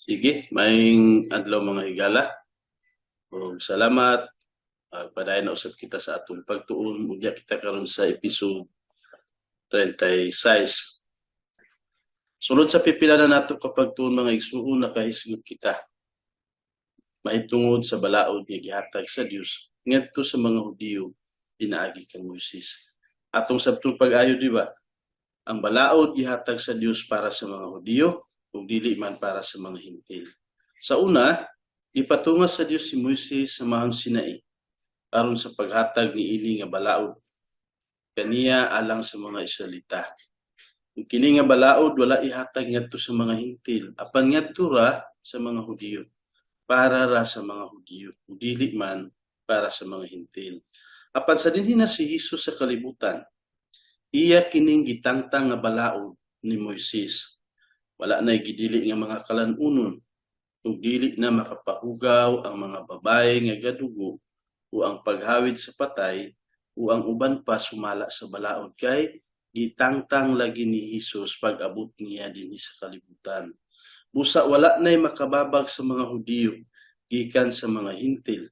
Sige, maayong adlaw, mga higala. Ug salamat. Padayon na usab kita sa atong pagtuon. Ug kita karon sa episode 36. Sulod sa pipila na nato ka pagtuon, mga igsuon, nakahisgot kita mahitungod sa balaod nga gihatag sa Dios ngadto sa mga Hudiyo pinaagi kang Moises. Atong sabtong pag-ayo, di ba? Ang balaod gihatag sa Dios para sa mga Hudiyo ug dili man para sa mga Hintil. Sa una, gipatunga sa Dios si Moises sa Mount Sinai aron sa paghatag niini nga balaod kaniya alang sa mga Israelita. Ug kini nga balaod wala ihatag ngadto sa mga Hintil, apan ngadto ra sa mga Hudiyo. Para ra sa mga Hudiyo, ug dili man para sa mga Hintil. Apan sa dinhi na si Hesus sa kalibutan, iya kining gitangtang nga balaod ni Moises. Wala na gidili nga mga kalan-unon ug dili na makapahugaw ang mga babaye nga gadugo o ang paghawid sa patay o ang uban pa sumala sa balaod, kay gitangtang lagi ni Hesus pag-abot niya dinhi sa kalibutan. Busa wala na'y makababag sa mga Hudiyo gikan sa mga Hintil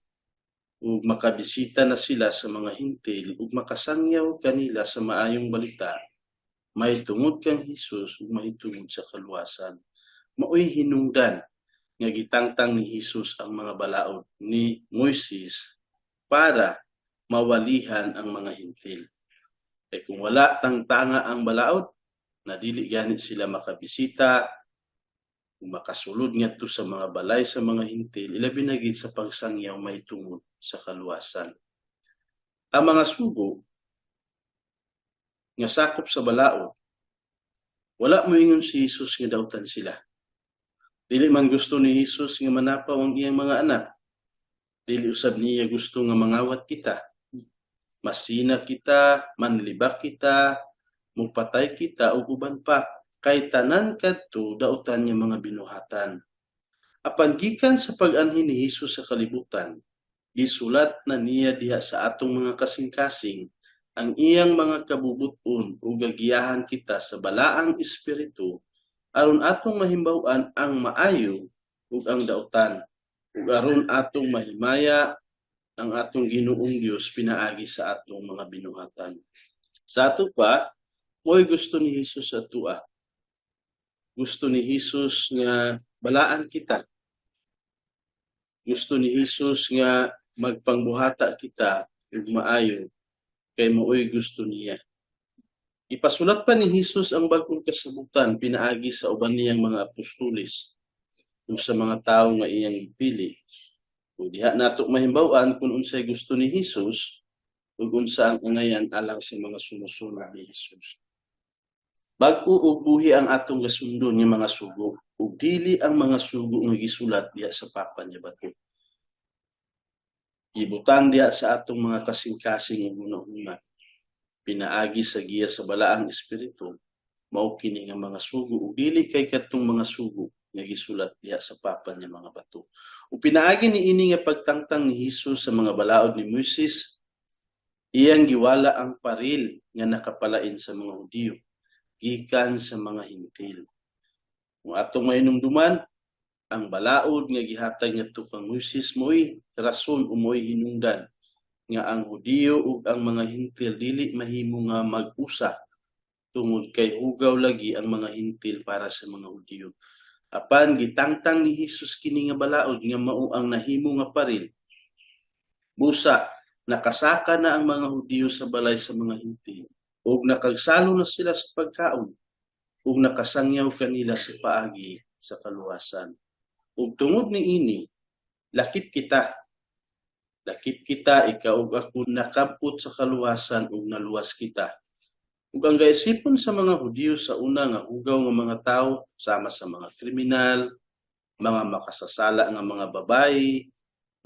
ug makabisita na sila sa mga Hintil ug makasangyaw kanila sa Maayong Balita mahitungod kang Hesus ug mahitungod sa kaluwasan. Maoy hinungdan nga gitangtang ni Hesus ang mga balaod ni Moises para mawalihan ang mga Hintil. Kay kung wala tangtanga ang balaod, na dili gani sila makabisita ug makasulod ngadto sa mga balay sa mga Hintil, ilabi na gid sa pagsangyaw mahitungod sa kaluwasan. Ang mga sugo nga sakop sa balaod, wala moingon si Hesus nga dautan sila. Dili man gusto ni Hesus nga manapaw ang iyang mga anak. Dili usab niya gusto nga mangawat kita. Masina kita, manlibak kita, mupatay kita ug uban pa, kay tanan kadto dautan nga mga binuhatan. Apan gikan sa pag-anhi ni Hesus sa kalibutan, gisulat na niya diha sa atong mga kasing-kasing ang iyang mga kabubut-on ug gagiyahan kita sa Balaang Espiritu aron atong mahimbaw-an ang maayo ug ang dautan ug aron atong mahimaya ang atong Ginoong Dios pinaagi sa atong mga binuhatan. Sa ato pa, mo'y gusto ni Hesus sa atua. Gusto ni Hesus nga balaan kita. Gusto ni Hesus nga magpangbuhata kita ug maayo kay mao'y gusto niya. Ipasulat pa ni Hesus ang bag-ong kasabutan pinaagi sa uban niyang mga apostoles ug sa mga tawo nga iyang gipili. Ug diha nato mahimbaw-an kung unsay gusto ni Hesus ug unsa ang angayan alang sa mga sumusunod ni Hesus. Bag-o og buhi ang atong gasundon nga mga sugo ug dili ang mga sugo nga gisulat diha sa papan nga bato. Gibutang diha sa atong mga kasing-kasing ug hunahuna pinaagi sa giya sa Balaang Espiritu, mao kini nga mga sugo ug dili kay kadtong mga sugo nga gisulat diha sa papan nga mga bato. Ug pinaagi niini nga pagtangtang ni Hesus sa mga balaod ni Moises, iyang giwala ang paril nga nakapalain sa mga Hudiyo gikan sa mga Hintil. Kung atong mahinumduman, ang balaod nga gihatag ngadto kang Moises mo'y rason o mo'y hinungdan nga ang Hudiyo ug ang mga Hintil dili mahimo nga mag-usa tungod kay hugaw lagi ang mga Hintil para sa mga Hudiyo. Apan gitangtang ni Hesus kini nga balaod nga mao ang nahimo nga paril. Busa nakasaka na ang mga Hudiyo sa balay sa mga Hintil ug nakagsalo na sila sa pagkaon ug nakasangyaw kanila sa paagi sa kaluwasan. Ug tungod niini, lakip kita. Lakip kita, ikaw ug ako, nakab-ot sa kaluwasan ug naluwas kita. Ug ang gaisipon sa mga Hudiyo sa una nga hugaw nga mga tawo, sama sa mga kriminal, mga makasasala nga mga babayi,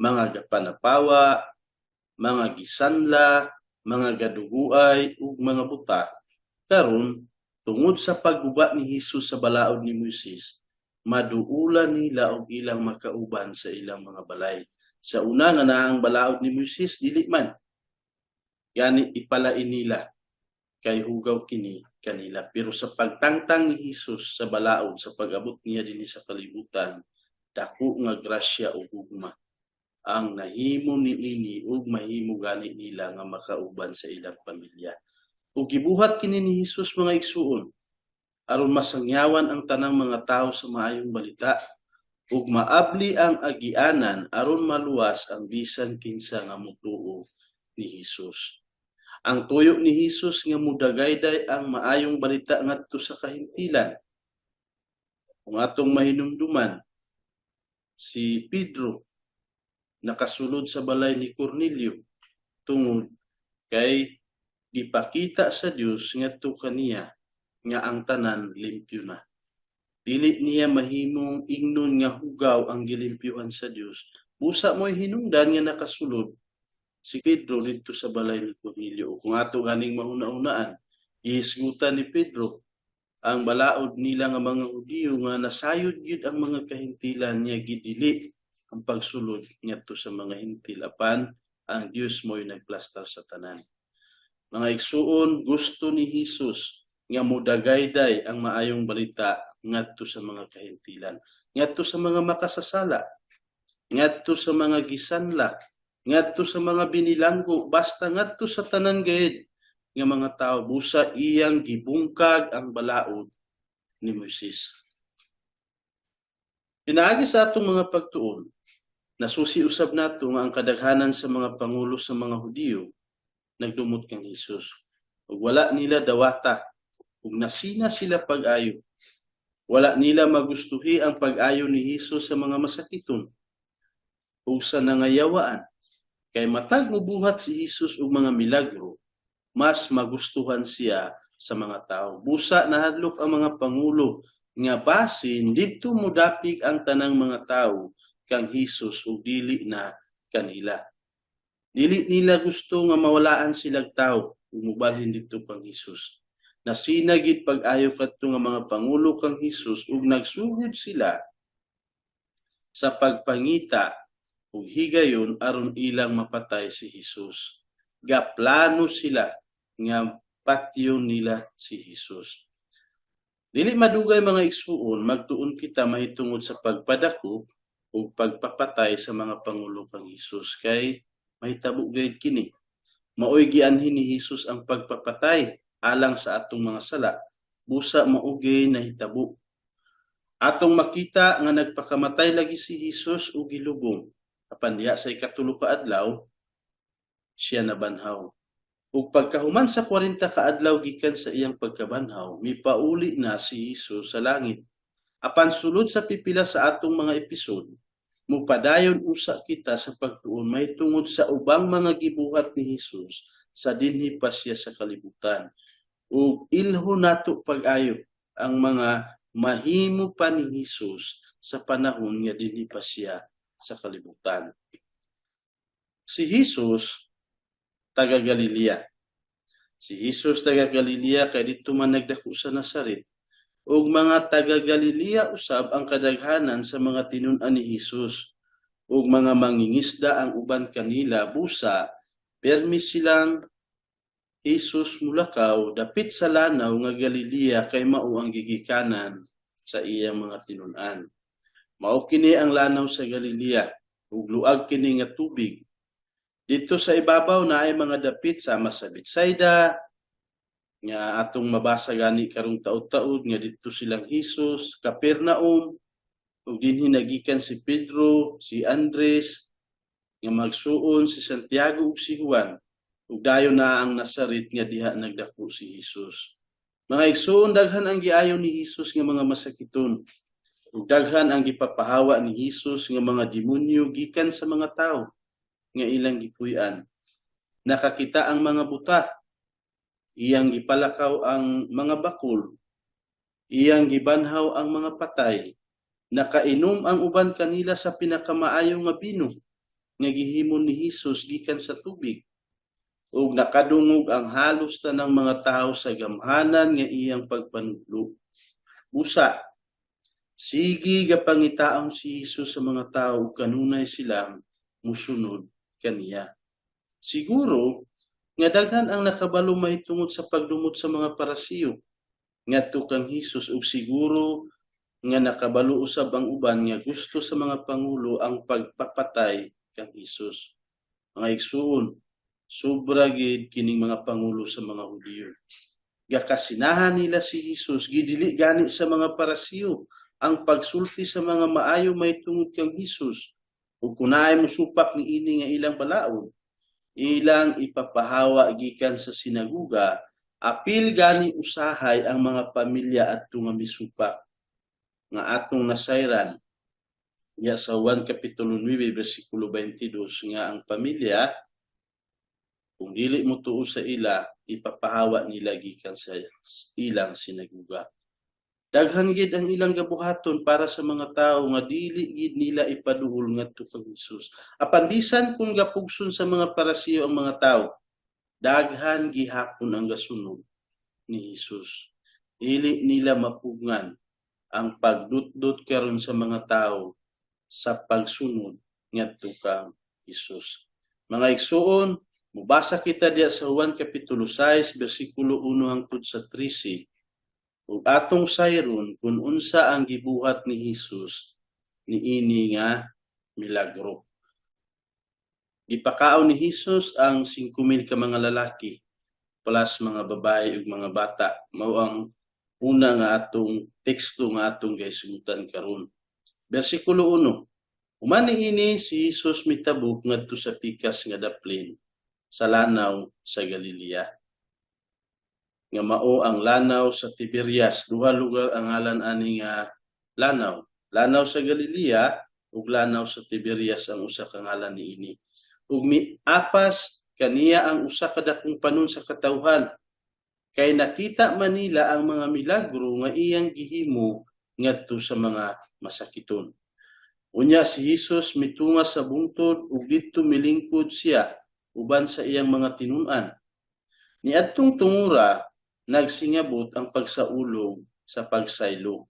mga gapanapawa, mga gisanla, mga gaduguay ug mga buta, karon tungod sa pagguba ni Hesus sa balaod ni Moises, maduulan nila og ilang makauban sa ilang mga balay. Sa una nga naa ang balaod ni Moises, dili man. Gani ipalain nila kay hugaw kini kanila. Pero sa pagtangtang ni Hesus sa balaod sa pag-abot niya dinhi sa kalibutan, dako nga grasya ug gugma ang nahimo niini ug mahimo gani nila nga makauban sa ilang pamilya. Ug gibuhat kini ni Hesus, mga igsuon, aron masangyawan ang tanang mga tawo sa maayong balita ug maabli ang agianan aron maluwas ang bisan kinsa nga motuo ni Hesus. Ang tuyo ni Hesus nga mudagayday ang maayong balita ngadto sa kahintilan. Kung atong mahinumduman, si Pedro nakasulod sa balay ni Cornelio tungod kay gipakita sa Dios ngadto kaniya nga ang tanan limpyo na. Dili niya mahimong ingnon nga hugaw ang gilimpyuhan sa Dios. Busa mo'y hinungdan nga nakasulod si Pedro didto sa balay ni Cornelio. Kung ato ganing mahuna-hunaan, gihisgutan ni Pedro ang balaod nila nga mga Hudiyo nga nasayod gyud ang mga kahintilan niya, gidili ang pagsulod ngadto sa mga Hintil, apan ang Dios mo'y nagplastar sa tanan. Mga igsuon, gusto ni Hesus nga mudagayday ang maayong balita ngadto sa mga kahintilan, ngadto sa mga makasasala, ngadto sa mga gisanla, ngadto sa mga binilanggo, basta ngadto sa tanan gayud nga mga tao. Busa iyang gibungkag ang balaod ni Moises. Pinaagi sa atong mga pagtuon, nasusi usab nato nga ang kadaghanan sa mga pangulo sa mga Hudiyo nagdumot kang Hesus. Ug wala nila dawata ug nasina sila pag-ayo. Wala nila magustuhi ang pag-ayo ni Hesus sa mga masakiton ug sa nangayawaan. Kay matag mobuhat si Hesus og mga milagro, mas magustuhan siya sa mga tao. Busa nahadlok ang mga pangulo nga basin didto modapik ang tanang mga tao kang Hesus ug dili na kanila. Dili nila gusto nga mawalaan silag tao ug mobalhin didto kang Hesus. Nasina gid pag-ayo kadto nga mga pangulo kang Hesus ug nagsugod sila sa pagpangita ug higayon aron ilang mapatay si Hesus. Gaplano sila nga patyon nila si Hesus. Dili madugay, mga igsuon, magtuon kita mahitungod sa pagpadakop ug pagpapatay sa mga pangulo kang Hesus, kay mahitabo gayud kini. Maoy gianhin ni Hesus ang pagpapatay alang sa atong mga sala. Busa mao gyud nahitabo. Atong makita nga nagpakamatay lagi si Hesus ug gilubong. Apan diha sa ikatulo ka adlaw siya nabanhaw. Ug pagkahuman sa 40 ka adlaw gikan sa iyang pagkabanhaw, mipauli na si Hesus sa langit. Apan sulod sa pipila sa atong mga episode, mupadayon usa kita sa pagtuon mahitungod sa ubang mga gibuhat ni Hesus sa dinhi pa siya sa kalibutan. Ug ilho nato pag-ayo ang mga mahimo pa ni Hesus sa panahon nga dinhi pa siya sa kalibutan. Si Hesus taga Galilea. Si Hesus taga Galilea kay didto man nagdako sa Nazaret. Ug mga taga Galilea usab ang kadaghanan sa mga tinun-an ni Hesus. Ug mga mangingisda ang uban kanila, busa permi silang Hesus mulakaw dapit sa lanaw nga Galilea kay mao ang gigikanan sa iyang mga tinun-an. Mao kini ang lanaw sa Galilea ug luag kini nga tubig. Didto sa ibabaw naay mga dapit sama sa Betsaida nga atong mabasa gani karong taud-taud nga didto silang Hesus, Capernaum, ug dinhi nagikan si Pedro, si Andres, nga magsuon si Santiago ug si Juan, ug dayon na ang Nazaret nga diha nagdako si Hesus. Mga igsuon, daghan ang giayo ni Hesus nga mga masakiton. Ug daghan ang gipapahawa ni Hesus nga mga demonyo gikan sa mga tawo nga ilang gipuy-an. Nakakita ang mga buta, iyang gipalakaw ang mga bakul, iyang gibanhaw ang mga patay, nakainom ang uban kanila sa pinakamaayo nga bino nga gihimo ni Hesus gikan sa tubig, ug nakadungog ang halos tanang mga tawo sa gamhanan nga iyang pagpanudlo. Busa sige gapangitaon si Hesus sa mga tawo ug kanunay silang musunod kaniya. Siguro nga daghan ang nakabalo mahitungod sa pagdumot sa mga Parisiyo. ngadto kang Hesus, ug siguro nga nakabalo usab ang uban nga gusto sa mga pangulo ang pagpapatay kang Hesus. Mga igsuon, sobra gid kining mga pangulo sa mga Hudiyo. Gakasinahan nila si Hesus, gidili gani sa mga Parasiyo ang pagsulti sa mga maayo mahitungod kang Hesus. Ug kun naay mosupak niini nga ilang balaod, ilang ipapahawa gikan sa sinaguga, apil gani usahay ang mga pamilya adto nga misupak, nga atong nasayran ya sa 1 Kapitulo 9 bersikulo 22 nga ang pamilya, kung dili mo tuo sa ila, ipapahawa nila gikan sa ilang sinaguga. Daghan gid ang ilang gabuhaton para sa mga tawo nga dili gid nila ipaduol ngadto kang Hesus. Apan bisan kung gapugson sa mga Parasiyo ang mga tawo, daghan gihapon ang gasunod ni Hesus. Dili nila mapugngan ang pagdutdot karon sa mga tawo sa pagsunod ngadto kang Hesus. Mga igsuon, mubasa kita diya sa Juan Kapitulo 6 bersikulo 1 hangtod sa 13 ug atong sayron kung unsa ang gibuhat ni Hesus niini nga milagro. Gipakaon ni Hesus ang 5,000 ka mga lalaki plus mga babae ug mga bata. Mao ang una nga atong teksto nga atong gahisgutan karon. Bersikulo 1. Human niini, si Hesus mitabok ngadto sa pikas nga daplin sa lanaw sa Galilea, nga mao ang lanaw sa Tiberias. Duha lugar ang ngalan ani nga lanaw. Lanaw sa Galilea ug lanaw sa Tiberias ang usa ka ngalan niini. Ug miapas kaniya ang usa ka dakong panon sa katawhan kay nakita man nila ang mga milagro nga iyang gihimo ngadto sa mga masakiton. Unya si Hesus mitunga sa bungtod ug didto milingkod siya uban sa iyang mga tinun-an. Niadtong tungura, nagsingabot ang pagsaulog sa pagsaylo,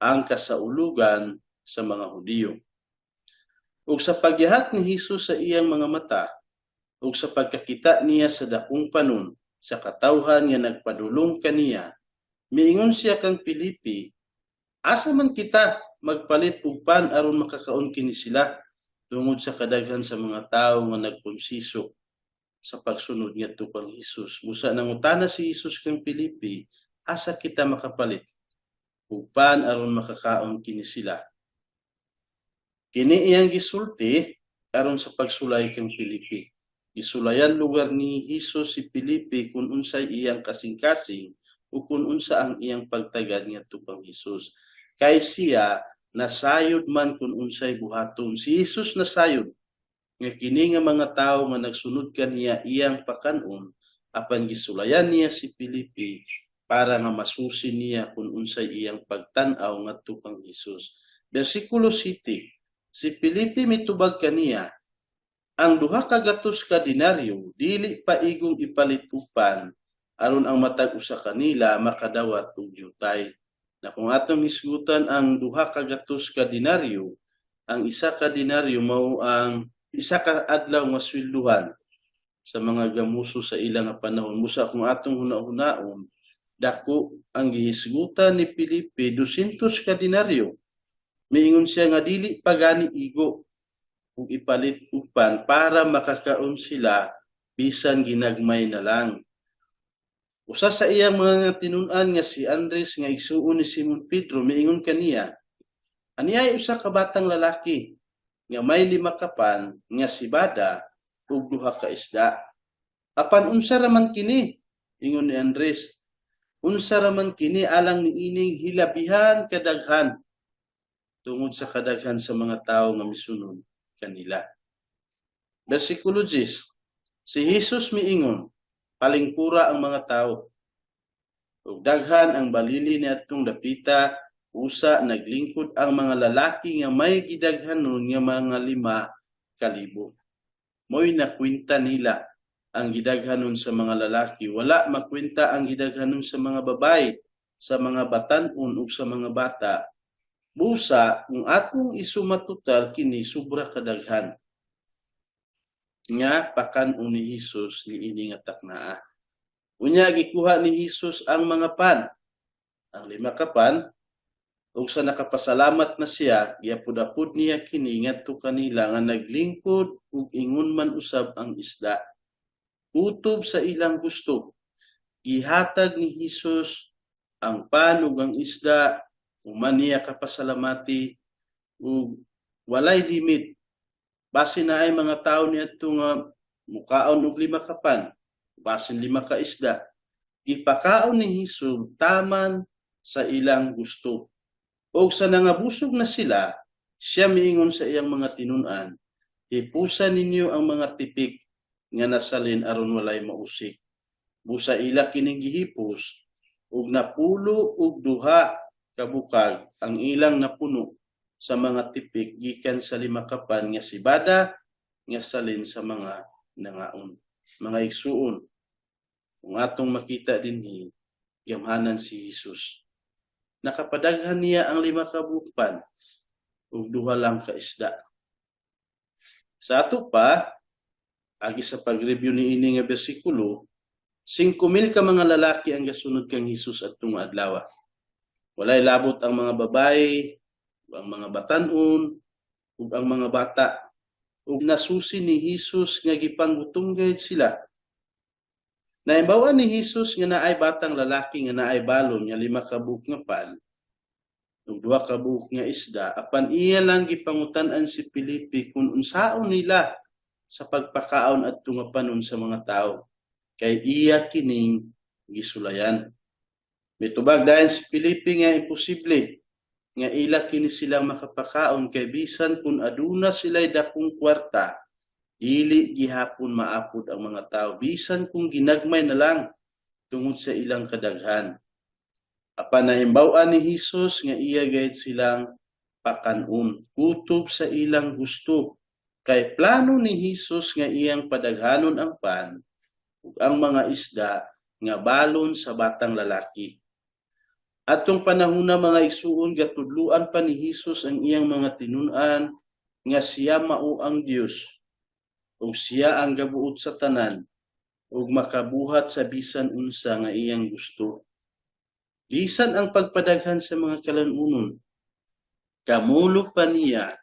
ang kasaulugan sa mga Hudiyo. Ug sa pagyahat ni Hesus sa iyang mga mata, ug sa pagkakita niya sa dakong panon sa katawhan nga nagpadulong kaniya, miingon siya kang Felipe, "Asa man kita magpalit og pan aron makakaon kini sila?" tungod sa kadaghan sa mga tawo nga nagkonsiso sa pagsunod ngadto kang Hesus. Busa nangutana si Hesus kang Felipe, "Asa kita makapalit og pan aron makakaon kini sila?" Kini iyang gisulti aron sa pagsulay kang Felipe. Gisulayan lugar ni Hesus si Felipe kung unsay iyang kasing-kasing o kung unsa ang iyang pagtagad ngadto kang Hesus. Kay siya nasayod man kung unsay buhaton. Si Hesus nasayod nga kini nga mga tawo nga nagsunod kaniya iyang pakanon, apan gisulayan niya si Felipe para nga masusi niya kung unsay iyang pagtan-aw ngadto kang Hesus. Bersikulo 7. Si Felipe mitubag kaniya, "Ang 200 ka denaryo dili pa igong ipalit og pan aron ang matag usa kanila makadawat og diutay." Na kung atong hisgutan ang 200 ka denaryo, ang 1 ka denaryo mao ang 1 ka adlaw nga swelduhan sa mga gamuso sa ilang nga panahon. Busa kung atong huna-hunaon, dako ang gihisgutan ni Felipe, 200 ka denaryo. Miingon siya nga dili pa gani igo ug ipalit og pan para makakaon sila bisan ginagmay na lang. Usa sa iyang mga tinun-an nga si Andres nga igsuon ni Simon Pedro miingon kaniya, "Aniay usa ka batang lalaki nga may 5 ka pan nga sibada ug 2 ka isda. Apan unsa ra man kini?" ingon ni Andres. "Unsa ra man kini alang niining hilabihan kadaghan?" tungod sa kadaghan sa mga tawo nga misunod kanila. Versikulo 10. Si Jesus miingon, "Palingkura ang mga tawo." Ug daghan ang balili niadtong dapita, usa naglingkod ang mga lalaki nga may gidaghanon nga mga 5,000. Mo'y nakwenta nila ang gidaghanon sa mga lalaki. Wala makwenta ang gidaghanon sa mga babae, sa mga batan-on ug sa mga bata. Busa kung atong isuma total kini, sobra kadaghan nga pakan-on ni Hesus niini nga taknaa. Unya gikuha ni Hesus ang mga pan. Ang lima ka pan ug sa nakapasalamat na siya, giapod-apod niya kini ngadto kanila nga naglingkod ug ingon man usab ang isda. Kutob sa ilang gusto, gihatag ni Hesus ang pan ug ang isda, human niya kapasalamati ug walay limit. Basin naay mga tawo niadto nga mukaon og lima ka pan, basin lima ka isda. Gipakaon ni Hesus taman sa ilang gusto. Og sa nangabusog na sila, siya miingon sa iyang mga tinun-an, "Hipusa ninyo ang mga tipik nga nasalin aron walay mausik." Busa ila kining gihipos ug 92 ka bukag ang ilang napuno sa mga tipik gikan sa lima ka pan nga sibada nga salin sa mga nangaon. Mga igsuon, kung atong makita dinhi, gamhanan si Hesus. Nakapadaghan niya ang lima ka pan ug duha lang ka isda. Sa ato pa, agi sa pag-review niini nga bersikulo, 5,000 ka mga lalaki ang gasunod kang Hesus adtong adlaw. Walay labot ang mga babae, ang mga batan-on, ug ang mga bata. Ug nasusi ni Hesus nga gipanggutom gayud sila. Nahibaw-an ni Hesus nga naay batang lalaki nga naay balon nga lima ka buok nga pan ug duha ka buok nga isda, apan iya lang gipangutan-an si Felipe kung unsaon nila sa pagpakaon adto nga panon sa mga tawo, kay iya kining gisulayan. Mitubag dayon si Felipe nga imposible nga ila kini silang makapakaon kay bisan kung aduna sila'y dakong kwarta, dili gihapon maapod ang mga tao bisan kung ginagmay na lang tungod sa ilang kadaghan. Apan nahimbaw-an ni Hesus nga iya gayud silang pakanon kutob sa ilang gusto, kay plano ni Hesus nga iyang padaghanon ang pan ug ang mga isda nga balon sa batang lalaki. Atong panahona, mga igsuon, gatudluan pa ni Hesus ang iyang mga tinun-an nga siya mao ang Dios ug siya ang gabuot sa tanan ug makabuhat sa bisan unsa nga iyang gusto. Bisan ang pagpadaghan sa mga kalan-unon, kamulo pa niya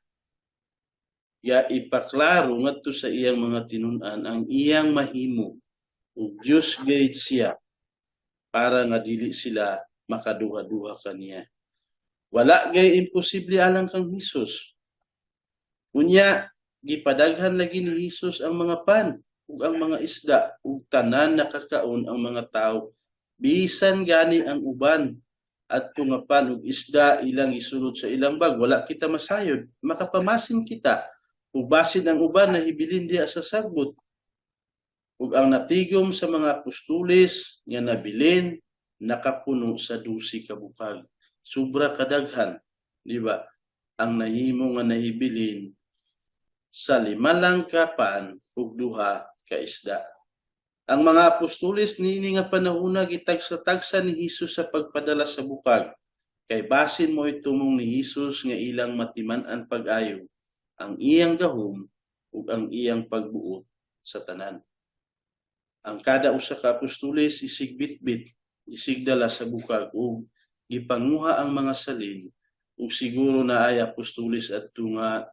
ya ipaklaro ngadto sa iyang mga tinun-an ang iyang mahimo ug Dios gayud siya para nga dili sila makaduha-duha kaniya. Wala gay imposible alang kang Hesus. Unya, gipadaghan lagi ni Hesus ang mga pan ug ang mga isda ug tanan nakakaon ang mga tawo. Bisan gani ang uban adto nga pan ug isda ilang isulod sa ilang bag, wala kita masayod. Makapamasin kita ug basin ang uban nahibilin diha sa sagbot. Ug ang natigom sa mga apostoles nga nabilin nakapuno sa 12 ka bukag. Sobra kadaghan, di ba? Ang nahimo nga nahibilin sa lima lang ka pan ug duha ka isda. Ang mga apostoles niini nga panahona gitagsa-tagsa ni Hesus sa pagpadala sa bukag, kay basin mo'y tumong ni Hesus nga ilang matiman-an pag-ayo ang iyang gahom ug ang iyang pagbuot sa tanan. Ang kada usa ka apostoles isig bitbit, isig dala sa bukag ug gipanguha ang mga salin, ug siguro naay apostoles adto nga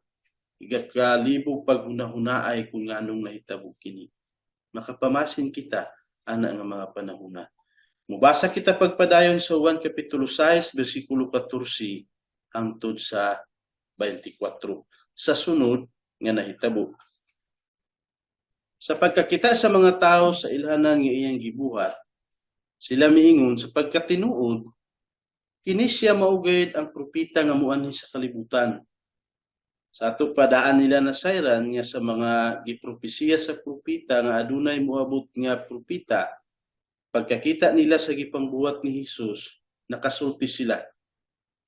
gikalibog paghunahuna kung nganong nahitabo kini. Makapamasin kita ana nga mga panahona. Mubasa kita pagpadayon sa Juan Kapitulo 6 bersikulo 14 hangtod sa 24 sa sunod nga nahitabo. Sa pagkakita sa mga tao sa ilhanan nga iyang gibuhat, sila miingon, "Sa pagkatinuod, kini siya mao gayud ang propeta nga muanhi sa kalibutan." Sa ato pa daan nila nasayran nga sa mga gipropesiya sa propeta nga adunay moabot nga propeta, pagkakita nila sa gipangbuhat ni Hesus, nakasulti sila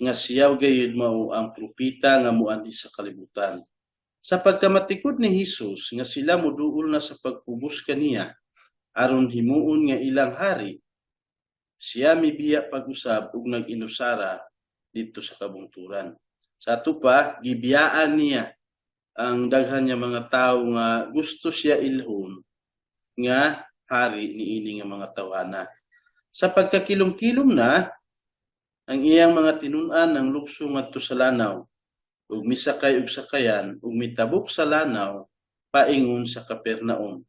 nga siya gayud mao ang propeta nga muanhi sa kalibutan. Sa pagkamatikod ni Hesus nga sila moduol na sa pagpugos kaniya aron himuon nga ilang hari, siya mibiya pag-usab ug nag-inusara didto sa kabungturan. Sa ato pa, gibiyaan niya ang daghan niya mga tawo nga gusto siya ilhon nga hari niini nga mga tawhana. Sa pagkakilom-kilom na, Ang iyang mga tinun-an nanglukso ngadto sa lanaw ug misakay og sakayan ug mitabok sa lanaw paingon sa Capernaum.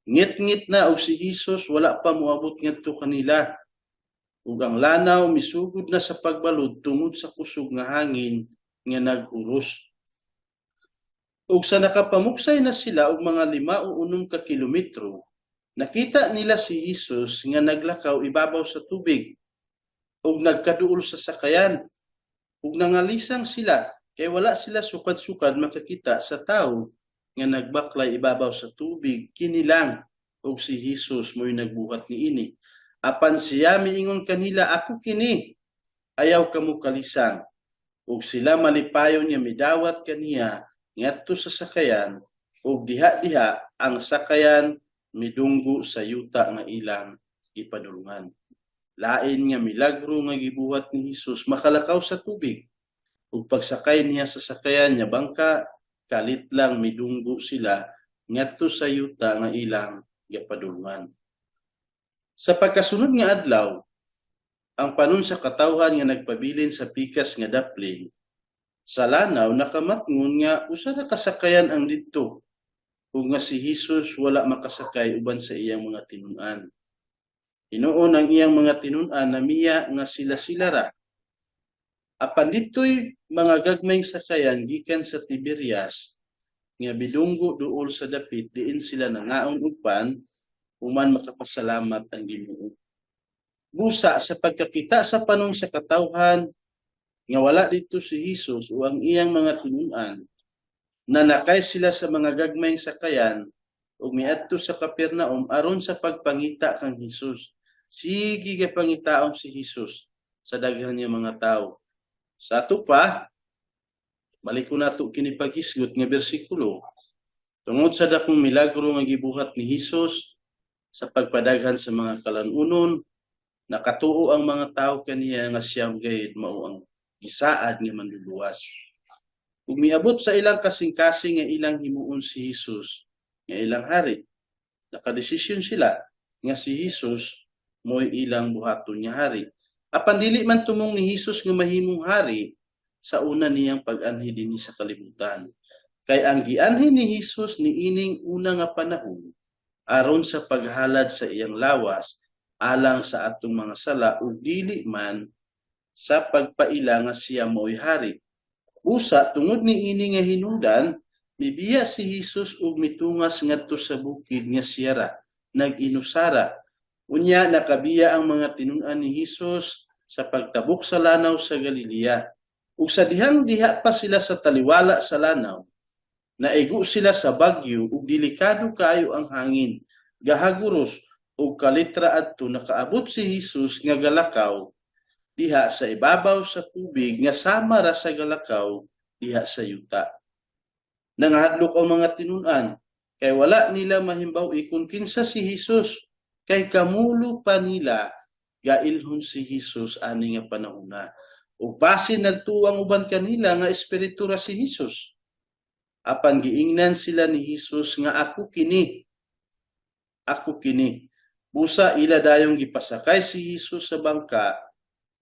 Ngitngit na og si Hesus wala pa moabot ngadto kanila. Ug ang lanaw misugod na sa pagbalud tungod sa kusog nga hangin nga naghuros. Ug sa nakapamuksay na sila og mga 5 o 6 ka kilometro, nakita nila si Hesus nga naglakaw ibabaw sa tubig ug nagkaduol sa sakayan. Ug nangalisang sila kay wala sila sukad-sukad makakita sa tawo nga nagbaklay ibabaw sa tubig, kini lang ug si Hesus mo'y nagbuhat niini. Apan siya miingon kanila, "Ako kini, ayaw kamo kalisang." Ug sila malipayon nga midawat kaniya ngadto sa sakayan, ug diha-diha ang sakayan midunggo sa yuta nga ilang gipadulungan. Lain nga milagro nga gibuhat ni Hesus, makalakaw sa tubig. Ug pagsakay niya sa sakayan nga bangka, kalit lang midunggo sila ngadto sa yuta nga ilang gipadulungan. Sa pagkasunod nga adlaw, ang panon sa katawhan nga nagpabilin sa pikas nga daplin sa lanaw nakamatngon nga usa ra ka sakayan ang didto ug nga si Hesus wala makasakay uban sa iyang mga tinun-an. Hinuon ang iyang mga tinun-an namiya nga sila-sila ra. Apan didtoy mga gagmayng sakayan gikan sa Tiberias nga bidunggo duol sa dapit diin sila nangaon og pan human makapasalamat ang Ginoo. Busa sa pagkakita sa panon sa katawhan nga wala didto si Hesus o ang iyang mga tinun-an, nanakay sila sa mga gagmayng sakayan ug miadto sa Capernaum aron sa pagpangita kang Hesus. Sige gapangitaon si Hesus sa daghan nga mga tawo. Sa ato pa, balik ko nato kini paghisgot nga bersikulo. Tungod sa dakong milagro nga gibuhat ni Hesus sa pagpadaghan sa mga kalan-unon, nakatuo ang mga tawo kaniya nga siya gayud mao ang gisaad nga Manluluwas. Ug miabot sa ilang kasing-kasing nga ilang himuon si Hesus nga ilang hari. Nakadesisyon sila nga si Hesus mo'y ilang buhaton nga hari. Apan dili man tumong ni Hesus nga mahimong hari sa una niyang pag-anhi dinhi sa kalibutan. Kay ang gianhi ni Hesus niining una nga panahon aron sa paghalad sa iyang lawas alang sa atong mga sala ug dili man sa pagpaila nga siya mao'y hari. Usa tungod niini nga hinungdan, mibiya si Hesus ug mitungas ngadto sa bukid nga siya ra nag-inusara. Unya nakabiya ang mga tinun-an ni Hesus sa pagtabok sa lanaw sa Galilea. Ug sa dihang diha pa sila sa taliwala sa lanaw, naigo sila sa bagyo ug delikado kaayo ang hangin. Gahaguros ug kalitra adto nakaabot si Hesus nga galakaw diha sa ibabaw sa tubig nga sama ra sa galakaw diha sa yuta. Nangahadlok ang mga tinun-an kay wala nila mahimbaw-i kung kinsa si Hesus, kay kamulo pa nila gailhon si Hesus ani nga panahona. Ug basin nagtuo ang uban kanila nga espiritu ra si Hesus. Apan giingnan sila ni Hesus nga, "Ako kini. Ako kini." Busa ila dayong gipasakay si Hesus sa bangka,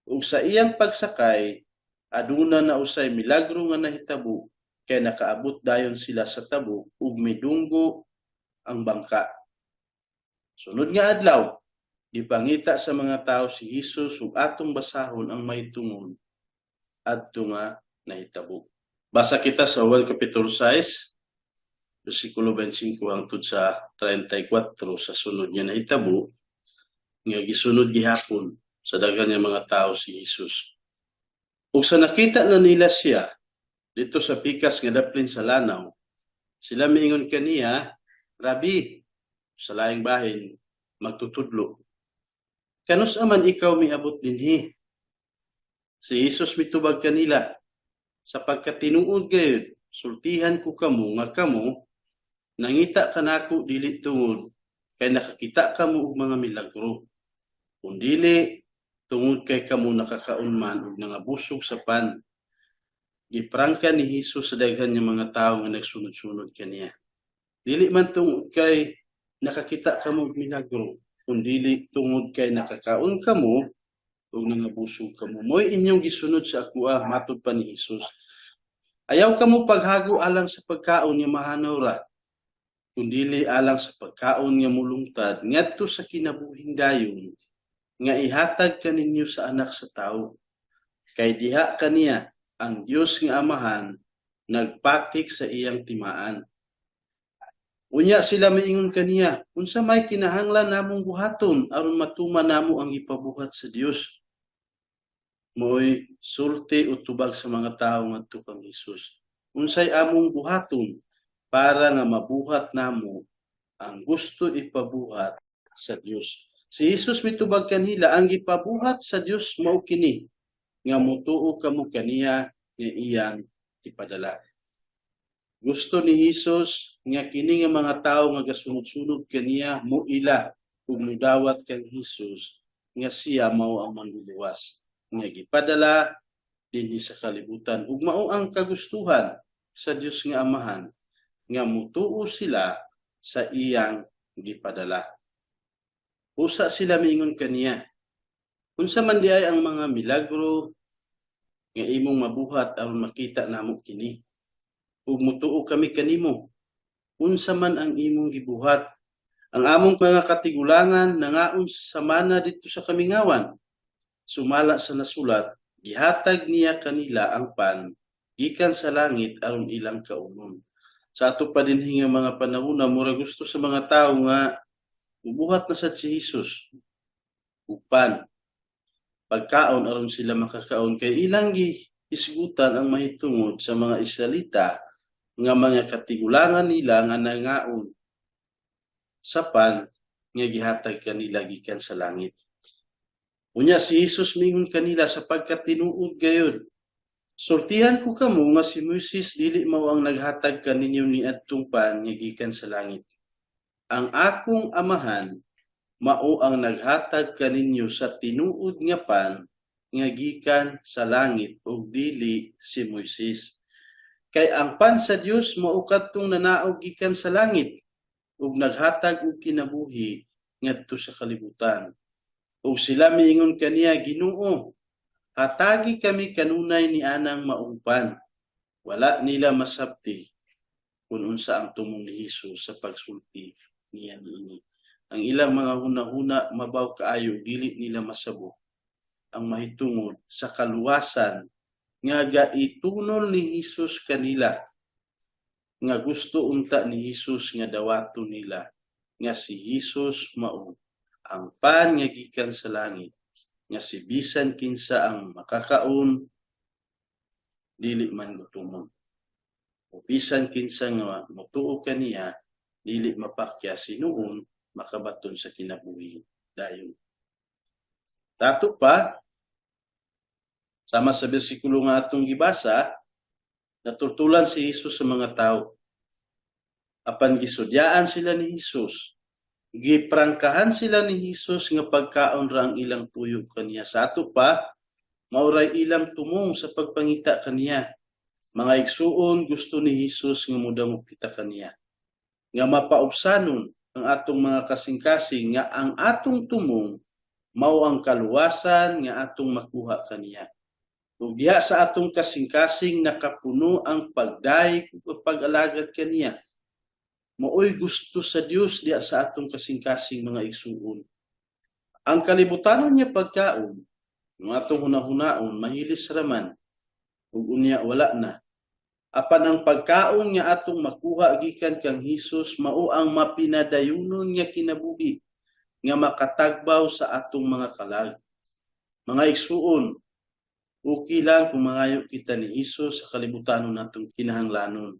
ug sa iyang pagsakay aduna na usay milagro nga nahitabo kay nakaabot dayon sila sa tabok ug midunggo ang bangka. Sunod nga adlaw, gipangita sa mga tawo si Hesus ug atong basahon ang mahitungod adto nga nahitabo. Basa kita sa Juan Kapitulo 6, versikulo 25 hangtod sa 34, sa sunod nga nahitabo nga gisunod gihapon sa daghan nga mga tao si Hesus. Ug sa nakita na nila siya didto sa pikas nga daplin sa lanaw, sila miingon kaniya, "Rabi," sa laing bahin, magtutudlo, "Kanus-a man ikaw miabot dinhi?" Si Hesus mitubag kanila, "Sapagkat tinuod gayud, sultihan ko kamo nga kamo nangita kanako dili tungod kay nakakita kamo og mga milagro, kundili tungod kay kamo nakakaon man ug nangabusog sa pan." Giprangka ni Hesus sa daghan nga mga tawo nga nagsunod-sunod kaniya. "Dili man tungod kay nakakita kamo og milagro, kundili tungod kay nakakaon kamo Ug nangabusog kamo. Mo'y inyong gisunod sa akoa, matod pa ni Hesus. Ayaw kamo paghago alang sa pagkaon nga mahanaw ra, kundili alang sa pagkaon nga mulungtad ngadto sa kinabuhing dayon nga ihatag kaninyo sa Anak sa Tawo. Kay diha kaniya ang Dios nga Amahan nagpatik sa iyang timaan. Unya sila miingon kaniya, "Unsa may kinahanglan namong buhaton aron matuman namo ang gipabuhat sa Dios?" Mo'y sulti o tubag sa mga tawo ngadto kang Hesus. Unsay among buhaton para nga mabuhat namo ang gusto ipabuhat sa Dios? Si Hesus mitubag kanila, "Ang gipabuhat sa Dios mao kini, nga mutuo kamo kaniya nga iyang ipadala." Gusto ni Hesus nga kini nga mga tawo nga gasunod-sunod kaniya moila ug mudawat kang Hesus nga siya mao ang Manluluwas nga gipadala dinhi sa kalibutan, ug mao ang kagustuhan sa Dios nga Amahan nga mutuo sila sa iyang gipadala. Usa sila miingon kaniya, "Unsa man diay ang mga milagro nga imong mabuhat aron makita namo kini ug mutuo kami kanimo? Unsa man ang imong gibuhat? Ang among mga katigulangan nangaon sa mana didto sa kamingawan. Sumala sa nasulat, gihatag niya kanila ang pan gikan sa langit aron ilang kaunon." Sa ato pa dinhi nga mga panahon na mura gusto sa mga tawo nga mubuhat na sad si Jesus ug pan, pagkaon, aron sila makakaon, kay ilang gihisgutan ang mahitungod sa mga Israelita nga mga katigulangan nila nga nangaon sa pan nga gihatag kanila gikan sa langit. Unya si Jesus mingon kanila, "Sapagkat tinuod gayud, sultihan ko kamo nga si Moises dili mao ang naghatag kaninyo ni adtong pan nga gikan sa langit. Ang akong Amahan mao ang naghatag kaninyo sa tinuod nga pan nga gikan sa langit ug dili si Moises. Kay ang pan sa Dios mao kadtong nanaog gikan sa langit ug naghatag og kinabuhi ngadto sa kalibutan." Ug sila miingon kaniya, "Ginoo, hatagi kami kanunay ni anang maong pan." Wala nila masabti kung unsa ang tumong ni Hesus sa pagsulti niya niini. Ang ilang mga hunahuna mabaw kaayo, dili nila masabot ang mahitungod sa kaluwasan nga gaitunol ni Hesus kanila, nga gusto unta ni Hesus nga dawaton nila nga si Hesus mao ang pan nga gikan sa langit nga si bisan kinsa ang makakaon dili man gutomon, o bisan kinsa nga motuo kaniya dili mapakya, sinuon makabaton sa kinabuhi dayon. Dato pa, sama sa bersikulo nga atong gibasa, naturtulan si Hesus sa mga tao. Apan gisudyaan sila ni Hesus. Giprangkahan sila ni Hesus nga pagkaon ra ang ilang tuyo kaniya. Sa ato pa, mauray ilang tumong sa pagpangita kaniya. Mga igsuon, gusto ni Hesus nga mudangop kita kaniya. Nga mapaubsanon ang atong mga kasing-kasing nga ang atong tumong mao ang kaluwasan nga atong makuha kaniya. Ug diha sa atong kasing-kasing nakapuno ang pagdayeg ug pag-alagad kaniya. Maoy gusto sa Dios diha sa atong kasing-kasing, mga igsuon. Ang kalibutanon niya pagkaon, ang atong hunahunaon, mahilis raman ug unya wala na. Apan ang pagkaon nga atong makuha gikan kang Hesus mao ang mapinadayunon nga kinabuhi nga makatagbaw sa atong mga kalag. Mga igsuon, okay lang kung mangayo kita ni Hesus sa kalibutanon natong kinahanglanon.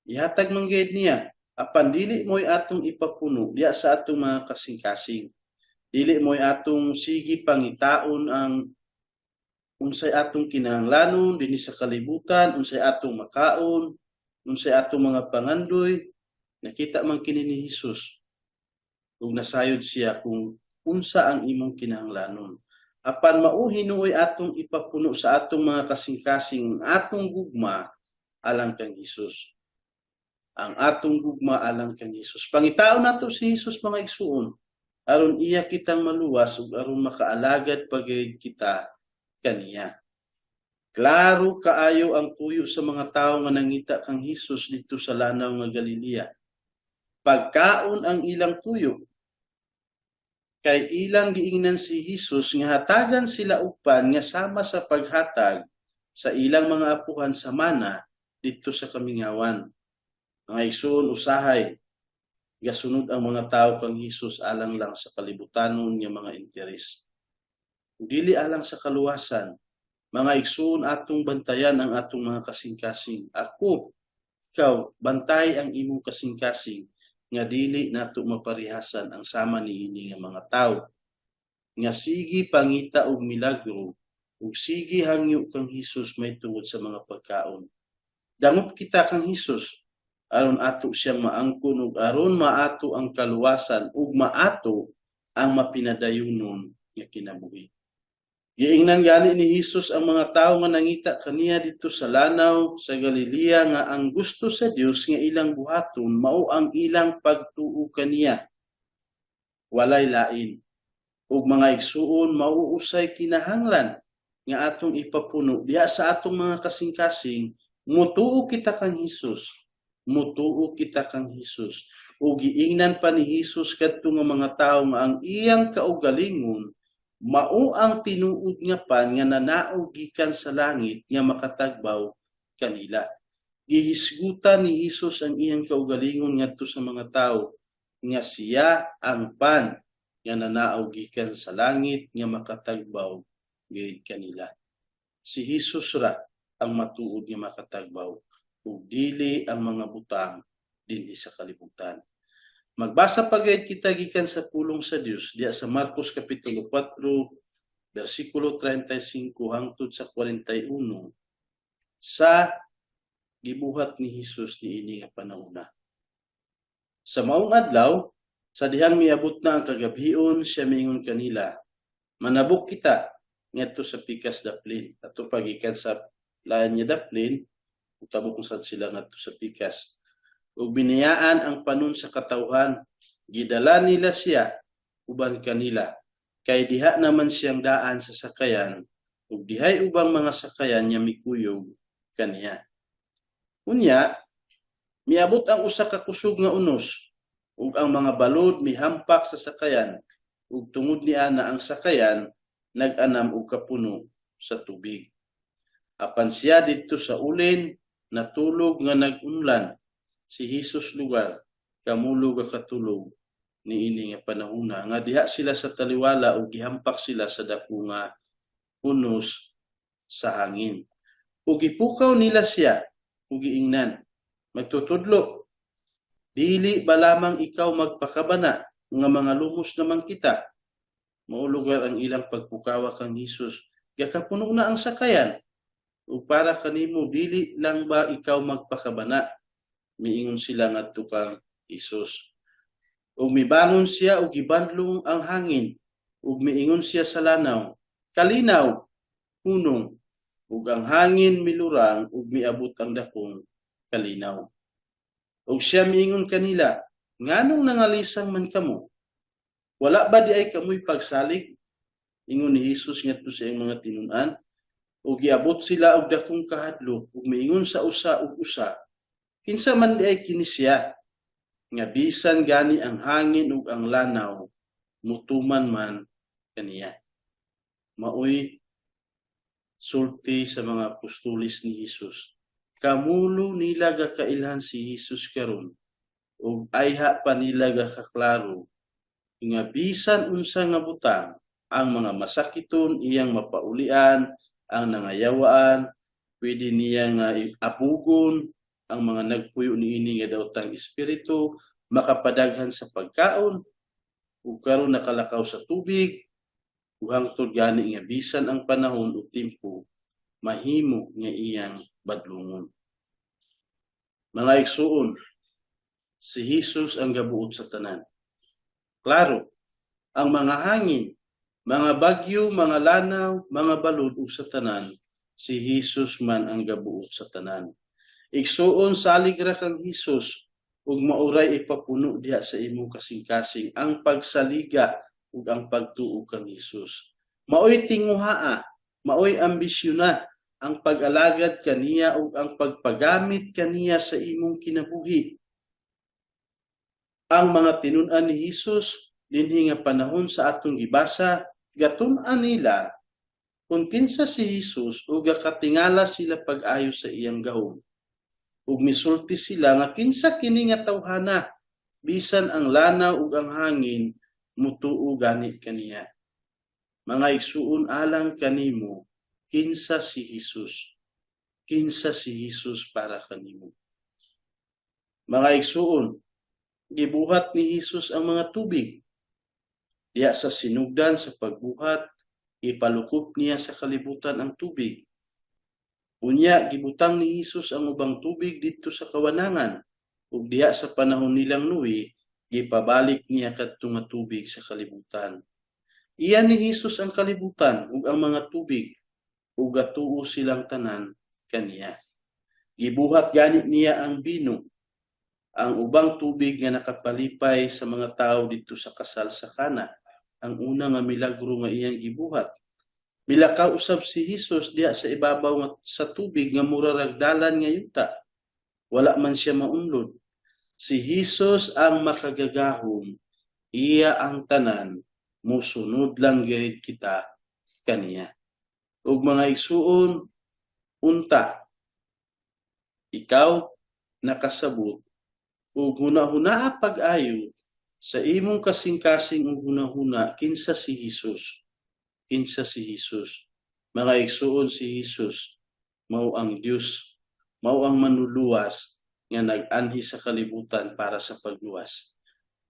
Ihatag man gayud niya, apan dili mo'y atong ipapuno diya sa atong mga kasing-kasing. Dili mo'y atong sige pangitaon ang unsay atong kinahanglanon dinhi sa kalibutan, unsay atong makaon, unsay atong mga pangandoy. Nakita man kini ni Hesus. Ug nasayod siya kung unsa ang imong kinahanglanon. Apan mao hinuoy atong ipapuno sa atong mga kasing-kasing ang atong gugma alang kang Hesus. Ang atong gugma alang kang Hesus. Pangitaon nato si Hesus, mga igsuon. Aron iya kitang maluwas ug aron makaalagad pagayod kita kaniya. Klaro kaayo ang tuyo sa mga tawo nga nangita kang Hesus didto sa lanaw nga Galilea. Pagkaon ang ilang tuyo kay ilang giingnan si Hesus nga hatagan sila og pan nga sama sa paghatag sa ilang mga apuhan sa mana didto sa kamingawan. Mga igsoon, usahay gasunod ang mga tawo kang Hesus alang lang sa kalibutanon nga mga interes. Dili alang sa kaluwasan. Mga igsoon, atong bantayan ang atong mga kasing-kasing. Ako, ikaw, bantay ang imong kasing-kasing nga dili nato maparihasan ang sama niini nga mga tawo nga sige pangita og milagro ug sige hangyo kang Hesus may tungod sa mga pagkaon. Dangop kita kang Hesus aron ato siyang maangkon ug aron maato ang kaluwasan ug maato ang mapinadayunon nga kinabuhi. Giingnan gani ni Hesus ang mga tawo nga nangita kaniya didto sa lanaw sa Galilea nga ang gusto sa Dios nga ilang buhaton mao ang ilang pagtuo kaniya. Walay lain. Ug mga igsuon, mao usay kinahanglan nga atong ipapuno diha sa atong mga kasing-kasing, mutuo kita kang Hesus. Mutuo kita kang Hesus. Ug giingnan pa ni Hesus kadto nga mga tawo nga ang iyang kaugalingon mao ang tinuod nga pan nga nanaog gikan sa langit nga makatagbaw kanila. Gihisgutan ni Hesus ang iyang kaugalingon ngadto sa mga tawo nga siya ang pan nga nanaog gikan sa langit nga makatagbaw gayud kanila. Si Hesus ra ang matuod nga makatagbaw ug dili ang mga butang dinhi sa kalibutan. Magbasa pa gayud kita gikan sa pulong sa Dios diha sa Marcos kapitulo 4 bersikulo 35 hangtod sa 41 sa gibuhat ni Hesus niini nga panahona. Sa maong adlaw, sa dihang miabot na ang kagabhion, siya miingon kanila, "Manabok kita ngadto sa pikas daplin." Ato pagikan sa lain nga daplin, utabok kung saan sila ngadto sa pikas. Ug biniyaan ang panon sa katawhan, gidala nila siya uban kanila. Kay diha naman siyang daan sa sakayan, ug dihay ubang mga sakayan nga mikuyog kaniya. Unya, miabot ang usa ka kusog nga unos, ug ang mga balod mihampak sa sakayan, ug tungod niana ang sakayan nag-anam og kapuno sa tubig. Apan siya didto sa ulin natulog nga nag-unlan. Si Hesus lugar kamulo katulog niini nga panahona nga diha sila sa taliwala ug gihampak sila sa dako nga unos sa hangin. Ug gipukaw nila siya ug giingnan, "Magtutudlo, dili ba lamang ikaw magpakabana nga mga lumos naman kita?" Mao lugar ang ilang pagpukawa kang Hesus. Gakapuno na ang sakayan. Ug para kanimo, dili lang ba ikaw magpakabana? Miingon sila ngadto kang Hesus. Ug mibangon siya ug gibandlong ang hangin ug miingon siya sa lanaw, "Kalinaw, hunong." Ug ang hangin milurang ug miabot ang dakong kalinaw. Ug siya miingon kanila, "Nganong nangalisang man kamo? Wala ba diay kamoy pagsalig?" Ingon ni Hesus ngadto sa iyang mga tinun-an. Ug giabot sila og dakong kahadlok ug miingon sa usa ug usa, "Kinsa man diay kini siya nga bisan gani ang hangin ug ang lanaw mutuman man kaniya?" Maoy sulti sa mga apostoles ni Hesus. Kamulo nila gakailhan si Hesus karon ug ayha pa nila gakaklaro nga bisan unsa nga butang, ang mga masakiton iyang mapaulian, ang nangayawaan pwede niya nga apugon, ang mga nagpuyo niini nga daotang espiritu makapadaghan sa pagkaon, ug karon nakalakaw sa tubig, ug hangtod gani nga bisan ang panahon ug timpo mahimo nga iyang badlungon. Mga igsuon, si Hesus ang gabuot sa tanan. Klaro, ang mga hangin, mga bagyo, mga lanaw, mga balud ug sa tanan, si Hesus man ang gabuot sa tanan. Igsuon, salig ra kang Hesus ug mauray ipapuno diha sa imong kasing-kasing ang pagsaliga. ug ang pagtuo kang Hesus. Maoy tinguhaa, maoy ambisyona ang pag-alagad kaniya ug ang pagpagamit kaniya sa imong kinabuhi. Ang mga tinun-an ni Hesus dinhi nga panahon sa atong gibasa, gatun-an nila kung kinsa si Hesus ug katingala sila pag-ayo sa iyang gahom. Ug misulti sila nga, "Kinsa kini nga tawhana? Bisan ang lanaw ug ang hangin mutuo gani kaniya." Mga igsuon, alang kanimo, kinsa si Hesus? Kinsa si Hesus para kanimo? Mga igsuon, gibuhat ni Hesus ang mga tubig. Diya sa sinugdan sa pagbuhat, ipalukop niya sa kalibutan ang tubig. Unya gibutang ni Hesus ang ubang tubig didto sa kawanangan ug diha sa panahon nilang Noe, gipabalik niya kadto nga tubig sa kalibutan. Iya ni Hesus ang kalibutan ug ang mga tubig ug gatuo silang tanan kaniya. Gibuhat gani niya ang bino, ang ubang tubig nga nakapalipay sa mga tawo didto sa kasal sa Kana, ang una nga milagro nga iyang gibuhat. Milakaw usab si Hesus diha sa ibabaw nga sa tubig nga mura rag dalan nga yuta. Wala man siya maunlod. Si Hesus ang makagagahom, iya ang tanan, musunod lang gayud kita kaniya. Ug mga igsuon, unta ikaw nakasabot ug hunahunaa pag-ayo sa imong kasing-kasing ug hunahuna kinsa si Hesus. Kinsa si Hesus? Mga igsuon, si Hesus mao ang Dios, mao ang manluluwas nga nag-anhi sa kalibutan para sa pagluwas.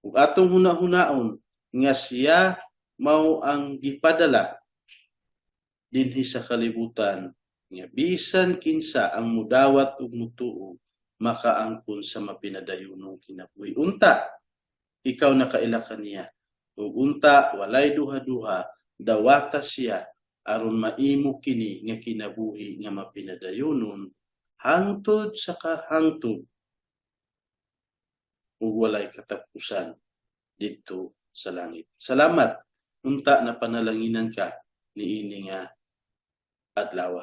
Ug atong hunahunaon nga siya mao ang gipadala dinhi sa kalibutan nga bisan kinsa ang mudawat ug mutuo, makaangkon sa mapinadayunong kinabuhi. Unta ikaw nakaila kaniya ug unta walay duha-duha, dawata siya aron maimo kini nga kinabuhi nga mapinadayunon hangtod sa kahangtod ug walay katapusan didto sa langit. Salamat, unta na panalanginan ka niini nga adlaw.